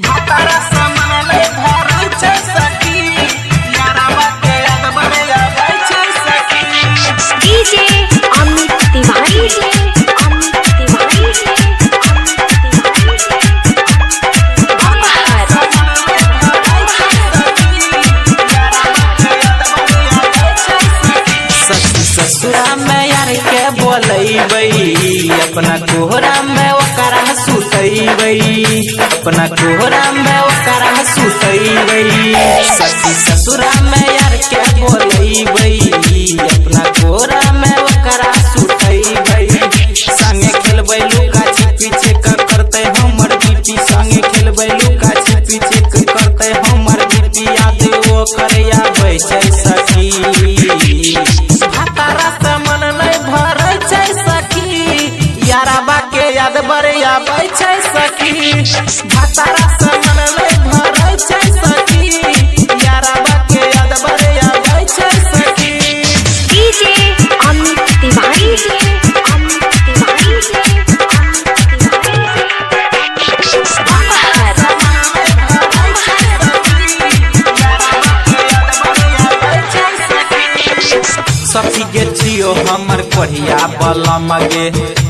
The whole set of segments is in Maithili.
भातारा से मन नै भरै छै सखी, यारबा के याद बड़े आबै छै सखी। डीजे अमित तिवारी, अमित तिवारी, अमित सखी ससुरा में यार के बोलैबै, अपना कोहरा में ओकरा सुतैबै, अपना कोहरा में ओकरा सुतैबै। सखी ससुरा में यार के बोलैबै, अपना कोहरा में ओकरा सुतैबै। संगे खेलबै लुका छिपी चेक करतै हमर बीपी, संगे खेलबै लुका छिपी चेक करतै हमर बीपी। याद ओकर आबै छै सखी, भातारा से मन नै भरै छै सखी, यारबा के याद बड़े आबै छै सखी। भातारा से मन नै भरै छै सखी, यारबा के याद बड़े आबै छै सखी। डीजे अमित तिवारी, अमित तिवारी, अमित तिवारी। सखी गे छियो हमर कोढ़िया बलम गे,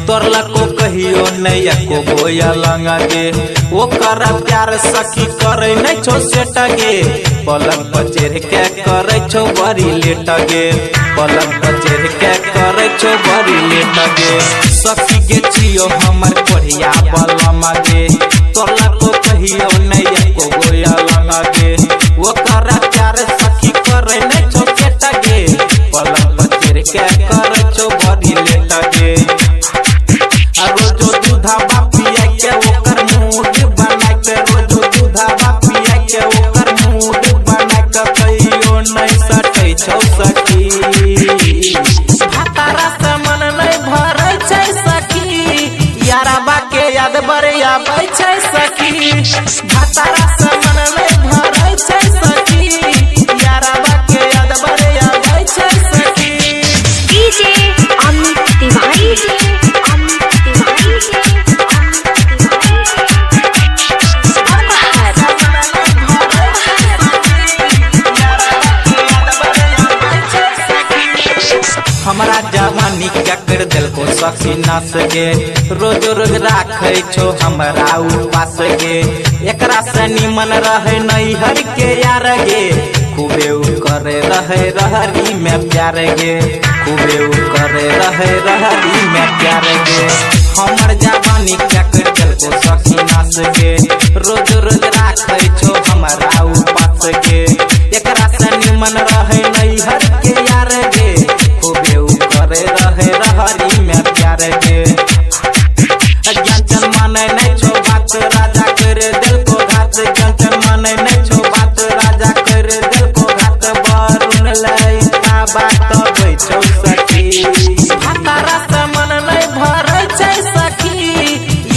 तोरलको कहियो नै एको गोया लंग गे। ओकर प्यार सखी करै नै छौ सेट गे, पलंग पर चढ़ के करै छौ बड़ी लेट गे, पलंग पर चढ़ के करै छौ बड़ी लेट गे। सखी गे छियो हमर कोढ़िया बलम गे, तोरलको कहियो नै एको गोया लंग गे। ओकर प्यार सखी करै नै छौ सेट गे, पलंग पर चढ़ के करै छौ बड़ी लेट गे। रोजो दूधवा पिया के ओकर मूड बना के, रोजो दूधवा पिया के ओकर मूड बना के कहियो नै सटै छौ सखी। भातारा से मन नै भरै छै सखी, यारबा के याद बड़े आबै छै सखी। भातारा से मन नै भरै छै सखी, यारबा के याद बड़े आबै छै सखी। डीजे अमित तिवारी, अमित तिवारी, अमित तिवारी। हमरा जवानी क्या कर देलको सखी नास गे, रोज रोज राखै छौ हमरा उपास गे। एकरा से निमन रहै नैहर के यार गे, खूबे उ करे रहै रहरी में प्यार गे, खूबे उ करे रहै रहरी में प्यार गे। हमर जवानी क्या कर देलको सखी नास गे, रोज रोज राखै छौ हमरा उपास गे। एकरा से निमन रहै नैहर के यार गे, खूबे उ करे रहे रहरी में प्यार गे। ज्ञानचन मानै नै छौ बात, राजा कर देलको घात। ज्ञानचन मानै नै छौ बात, राजा कर देलको घात। वरुण लैका बात अबै छौ सखी। भातारा से मन नै भरै छै सखी,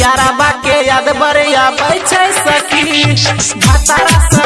यारबा के याद बड़े आबै छै सखी। भातारा से